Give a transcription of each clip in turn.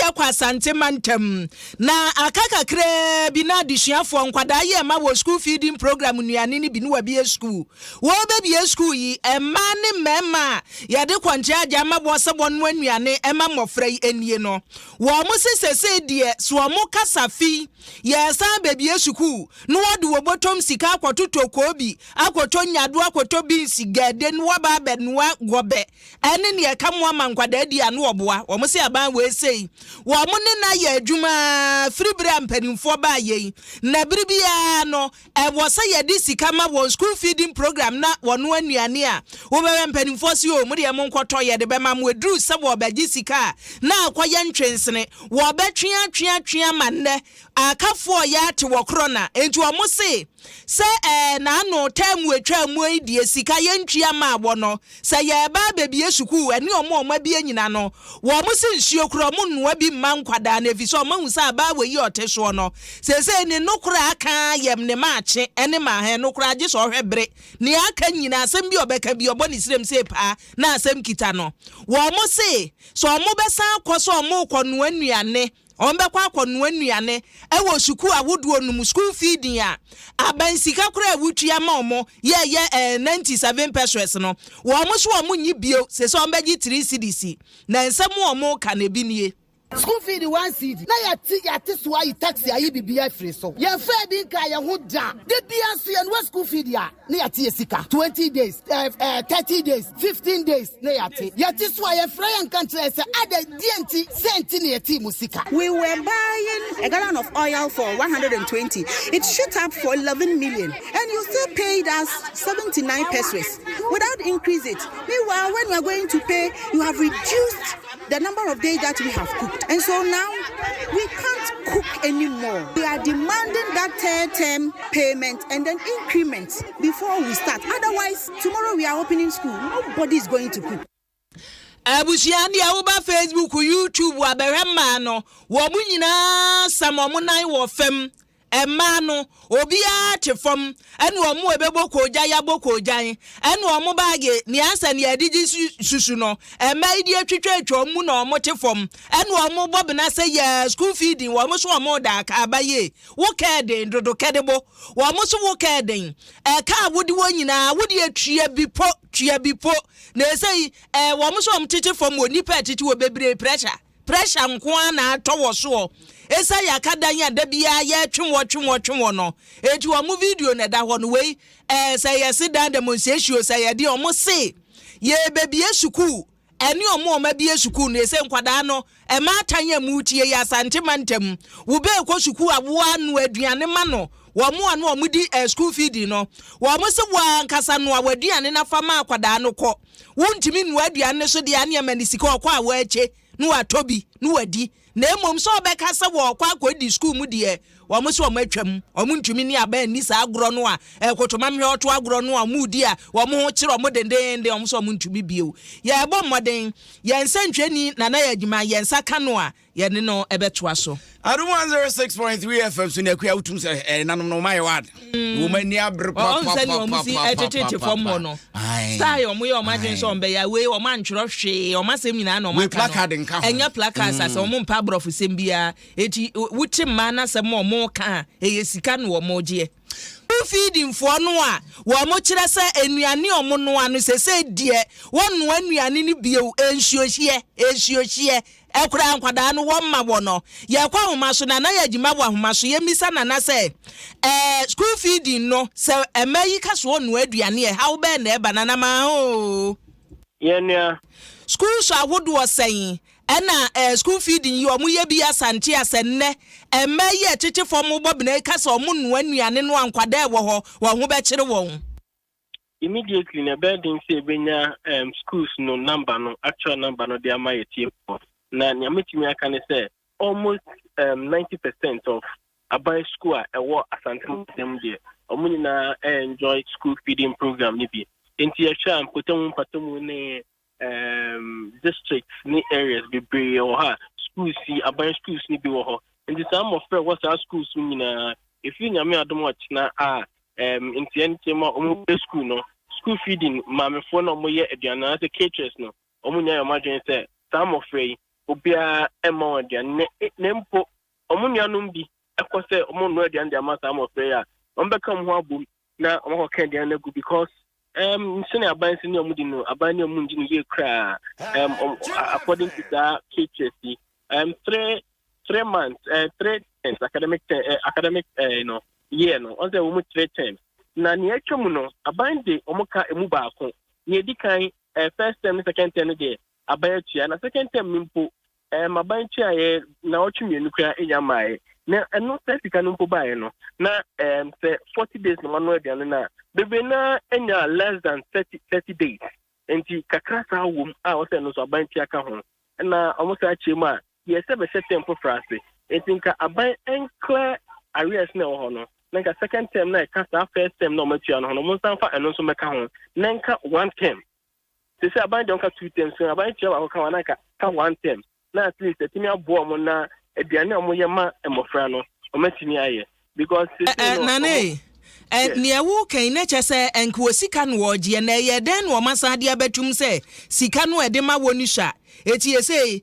Yɛkɔ Asante mantam, na aka kakraa bi na adesuafoɔ nkwadaa yi ɛma wɔ school feeding program nnuane no bi ne wɔabue sukuu. Wɔrebɛbue sukuu yi, mmaa ne mmarima a yɛde kɔnkyɛ agya ama wɔn sɛ wɔnnoa nnuane ma mmɔfra yi nie no, wɔn se sesei deɛ sɛ wɔn kasa fi yɛresan abɛbue sukuu na wɔde wɔ bɔtɔm sika akɔtotɔ koobi, akɔtɔ nyaadoa, akɔtɔ beans, gɛɛde na wɔaba abɛnoa gɔbɛ ɛne nea ɛka mo ama nkwadaa di a na wɔboa wɔn se aban wei sei wɔn ne no ayɛ adwuma ara firi bere a mpanimfoɔ baa yei na bere biara no ɛwɔ sɛ yɛde sika ma wɔn school feeding program na wɔnoa nnuane a wobɛhwɛ mpanimfoɔ se o mo deɛ monkɔtɔ yɛde bɛma mo ɛduru sɛ wɔbɛgye sika a na akɔyɛ ntwensene wɔbɛtwe atwe atwe ama nnɛ akafoɔ yɛ ate wɔ korɔ na enti wɔn se Sɛ ɛɛ n'ano term etwaa muo yi deɛ sika yɛntua maa wɔ no, sɛ yɛɛba abɛbie sukuu ɛne ɔmo a ɔmo abie nyina no, wɔn se nsuo koraa ɔmo nnoa bi mma nkwadaa no efisɛ ɔmo ahu sɛ abaawa yi a ɔte soɔ no seesei ne nokorɛ aka ara yɛm ne maakye ɛne maahɛn no koraa gye sɛ ɔhwɛ bere nea aka nyina asɛm bi a ɔbɛka bi ɔbɔ ne srem sei paa na asɛm kita no. Wɔn se sɛ ɔmo bɛsan akɔ sɛ ɔmo rekɔ noa nnuane Wɔbɛkɔ akɔnoa nnuane wɔ sukuu ahodoɔ no mu, school feeding, a aban sika koraa a wotua ma wɔn yɛ yɛ eh, 97 pesewas no, wɔn nso wɔn nnye bio, seesei wɔbɛgye 3 cedis. Na nsɛm a wɔreka no ebi nie. School feed 1 cedi na yɛte yɛate so ayi taxi ayi biribi afiri so, yɛmfa bi nka yɛn ho da. De bia nso yɛnoa school feed a na yɛate yɛ sika 20 days, 30 days, 15 days na yɛate so a yɛfrɛ yɛn nka nkyerɛ sɛ ada deɛ nti sɛ nti na yɛte mu sika. We were buying a gallon of oil for 120. It shot up for 11 million. And you still paid us 79 pesewas without increase it. Meanwhile, when we are going to pay, you have reduced the number of days that we have cooked. And so now we can't cook anymore. We are demanding that third term payment and then increment before we start. Otherwise, tomorrow we are opening school. Nobody is going to cook. Abusua deɛ, woba Facebook, YouTube abɛhwɛ mmaa no, wɔn mo nyinaa sam wɔn nan wɔ fam. Mmaa no obiara te fam ɛna wɔn mo ebɛbɔ koogyan yabɔ koogyan ɛna wɔn baage nea asɛ nea yɛde gye susu no, mmaa yi de atwitwa atwa wɔn mu na wɔn te fam ɛna wɔn bɔ bena sɛ yɛ school feeding. Wɔn so wɔn da aka yie wo kɛɛ den dodo kɛde bo wɔn so wo kɛɛ den ɛka a wode wɔn nyinaa wode atua bi po tua bi po na ɛsɛ yi wɔn so wɔn tete fam wɔ nipa ɛtete wɔ bebree, pressure pressure nko ara na atɔ wɔ soɔ esa yɛ aka dan a da biara yɛtwe wɔ twe wɔ twe wɔ no. Eti wɔn video na ɛda hɔ no wei sɛ yɛsi dan demonstration sɛ yɛde wɔn se yɛbɛbie sukuu ɛne ɔmo a ɔmo abie sukuu no ɛsɛ nkwadaa no ɛmaatan a mu tie yɛ Asante mantam wo bɛɛ kɔ sukuu a woa no aduane ma no wɔn mo a no wɔn di school feeding no, wɔn sɛ wɔn ankasa noa w'aduane nafa ma akwadaa no kɔ. Wontumi noa aduane no so deɛ aneɛma ne sika ɔkɔ a wɔakye na watɔ bi na wadi, na mmom sɛ ɔbɛka sɛ wɔkɔ akɔdi sukuu mu deɛ, wɔn sɛ wɔn atwam, wɔn ntumi ne aba ani saa agorɔ no a ɛkotoma mhwɛ ɔto agorɔ no a wɔn di a wɔn ho kyerɛ wɔn dendenden. Wɔn sɛ wɔn ntumi bio. Yɛbɔ mmɔden yɛn nsɛntwerɛni Nana yɛ adwuma yɛn nsa ka no a yɛne no ɛbɛtoa so. Adom 106.3 FM so ne akua wotum sɛ nanom no ɔma yɛ wad wɔma ani abere. Ɔn sɛ ne ɔmo si ɛtetete fam hɔ no style ɔmo yɛ ɔmo adwene sɛ ɔmo bɛyɛ wei, ɔmo antwerɛ hwee, ɔmo asɛm nyinaa na ɔmo aka no ɛnyɛ placard asɛ ɔmo mpa aborɔfo sɛm biara. Eti wote mmaa n'asɛm a ɔmo ka a ɛyɛ sika na ɔmo gyeɛ. Feedingfoɔ no a wɔn kyerɛ sɛ nnuane a wɔn noa no sese deɛ wɔn noa nnuane no bio nsuohyeɛ nsuohyeɛ ɛkora nkwadaa no wɔn ma wɔ no. Yɛkɔ ahoma so, Nana yɛ adwuma wɔ ahoma so. Yɛmmisa Nana sɛ school feeding no sɛ ɛmɛ yi ka so wɔn noa aduane ɛhaw bɛɛ na ɛba. Nana maa o. Yɛn nua. Schools ahodoɔ sɛn ɛna school feeding yi ɔmo yɛ bi Asante asɛ nnɛ ɛmɛ yi ɛtete fam bɔ bena ka sɛ ɔmo noa nnuane no a nkwadaa ɛwɔ hɔ wɔn ho bɛkyerɛ wɔn? Immediately na ɛbɛyɛ den sɛ ebenya schools no number no, actual number no de ama yɛ tie, na nea metumi aka ne sɛ almost 90% of aban school a ɛwɔ Asante mu deɛ, ɔmo nyinaa enjoy school feeding program ne bi. Nti yɛhwɛ a mpɔtamu mpɔtamu ne districts ne areas bebree wɔ hɔ a schools yi, aban schools ne bi wɔ hɔ. Nti saa mmɔfra ɛwɔ saa schools no nyinaa, ɛfiri Nyame adom ɔkyena a nti ɛnkyɛn mu a ɔmo bɛ school no, school feeding maamefoɔ na ɔmo yɛ aduane anaasɛ caterers no, ɔmo nyinaa yɛ ɔmo adwene sɛ saa mmɔfra yi Obiara mma wɔn aduane na mpo wɔn nuanom bi kɔ sɛ wɔn nnoa aduane de ama saa mmɔfra yi a, wɔn bɛka wɔn ho abom na wɔn akɔka aduane no agu because sɛnea aban si ne wɔn di no, aban ne wɔn ngye no yie koraa. According to saa teachers yi, 3 months, three terms, academic term, academic year no, wɔn sɛ wɔn mu three terms na nea atwa mu no, aban de wɔn ka emu baako. Nea edi kan, first term ne second term no deɛ, aban atua, na second term no mpo, aban tua yɛ na ɔtwe 2 koraa enya mmaeɛ. Na ɛno sɛ sika no mpo baeɛ no, na sɛ 40 days na wɔano aduane no a, bebree na anya less than 30 days, nti kakra saa wɔ mu a wɔsɛ no nso aban tua ka ho. Ɛna wɔn sɛ akyerɛ mu a yɛsɛ bɛhyɛ term foforɔ ase, nti nka aban nclear arrears na ɛwɔ hɔ no, na nka second term na ɛka saa first term na wɔn atua no ho no, wɔn nsan fa ɛno nso mɛka ho na nka one term. Sɛ aban deɛ, ɔnka two terms so, aban tua baako ka ho na nka ka one term, na at least ɛtumi aboa wɔn na aduane a wɔyɛ ma mmɔfra no, wɔn atumi ayɛ because sese no nane nea ɛwo kan na kyɛ sɛ nka wɔ sika no wɔgyeɛ na ɛyɛ dɛn na ɔma san de abɛtum sɛ sika no ɛde ma wɔ ni so a eti yɛsɛ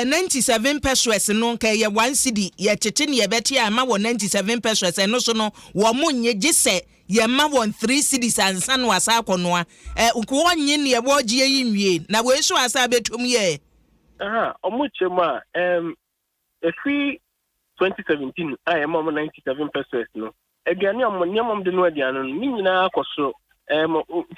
97 pesewas no, nka ɛyɛ 1 cedi, yɛtete ne yɛbɛte a ɛma wɔ 97 pesewas, ɛno so no wɔn mo nye gye sɛ yɛma wɔn 3 cedis ansa no asa akɔnoa nka wɔnye nea wɔgyeɛ yi nwie na wei nso asa abɛtum yɛ. Aha, ɔmo kyerɛ mu a, efiri 2017 a yɛma ɔmo 97 pesewas no, aduane a ɔmo nneɛma ɔmo de no aduane no ne nyinaa kɔ soro.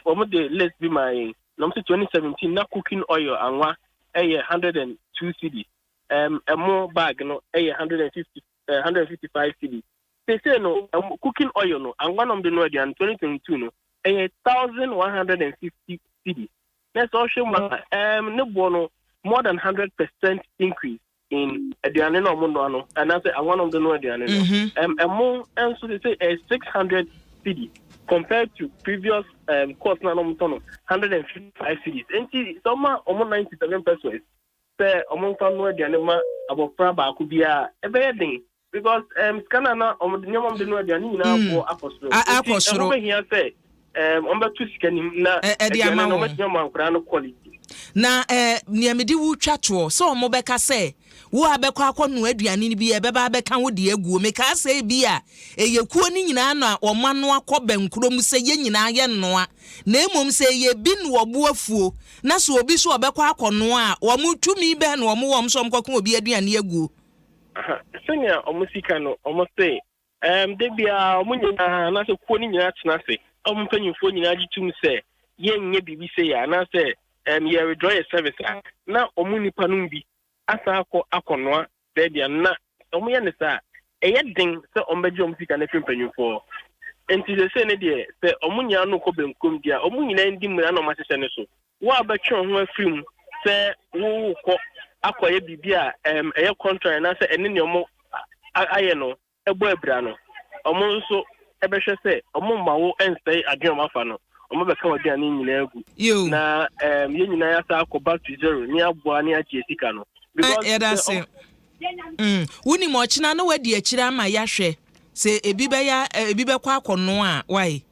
Ɔmo de list bi maa yɛn na ɔmo sɛ 2017 na cooking oil, anwa, ɛyɛ 102 cedis, ɛmo bag no ɛyɛ 150, 155 cedis. Sese no, cooking oil no, anwa na ɔmo de no aduane, 2022 no ɛyɛ 1150 cedis. Na sɛ ɔhwɛ mu a, ne boɔ no more than 100% increase in aduane na ɔmo noa no anaasɛ anwa na ɔmo de no aduane no. Ɛmo nso de sɛ ɛyɛ 600 cedis compared to previous cost na ɔmo tɔ no 155 cedis. Nti sɛ ɔmo a ɔmo 97 pesewas sɛ ɔmo nfa no aduane ma abɔfra baako biara, ɛbɛyɛ den because sika na ɔmo de nneɛma ɔmo de no aduane nyinaa boɔ akɔ soro. Akɔ soro. Ɛho bɛhia sɛ ɔmo bɛto sika nim na ɛde ama aduane no wɔn. ɔmo bɛtumi ama nkwadaa no quality. Na nea mede wo twa toɔ sɛ ɔmo bɛka sɛ wo a bɛkɔ akɔnoa aduane no bi, ɛbɛba abɛka wo de aguo. Mekaa sɛ bi a ɛyɛ kuo no nyinaa na ɔmo ano akɔ bɛnkuro mu sɛ yɛn nyinaa yɛ nnoa, na mmom sɛ ɛyɛ bi na ɔbo afuo na sɛ obi so ɔbɛkɔ akɔnoa a, wɔn tumi bɛn na wɔn wɔ ɔmo sɛ ɔmo kɔka obi aduane aguo? Aha, sɛnea ɔmo sika no, ɔmo se de biara ɔmo nyinaa anaasɛ kuo no nyinaa tena ase, ɔmo mpanyinfoɔ nyinaa gye tum sɛ yɛnyɛ biribi sɛ yɛ anaasɛ yɛ withdraw yɛ service a, na ɔmo nipa no bi asan akɔ akɔnoa saa aduane, na ɔmo yɛ ne saa, ɛyɛ den sɛ ɔmo bɛgye ɔmo sika no afiri mpanyinfoɔ. Nti sɛsɛ ne deɛ, sɛ ɔmo nyinaa no kɔ benkum deɛ, ɔmo nyinaa ndi mmira na ɔmo ahyehyɛ ne so. Wo a bɛtwe wo ho afiri mu sɛ wowokɔ akɔyɛ biribi a ɛyɛ contrary anaasɛ ɛne nea ɔmo ayɛ no ɛbɔ abira no, ɔmo nso ɛbɛhwɛ sɛ ɔmo mma wo ɛnsɛe adwene ɔmo afa no, ɔmo bɛka wɔ aduane nyinaa gu. Yo. Na yɛn nyinaa yɛasa akɔ back to zero ne aboa ne agye sika no. Because yɛda sɛ ase. Wonim ɔkyena na wadi akyire ama yɛahwɛ sɛ ebi bɛyɛ ebi bɛkɔ akɔnoa a wae.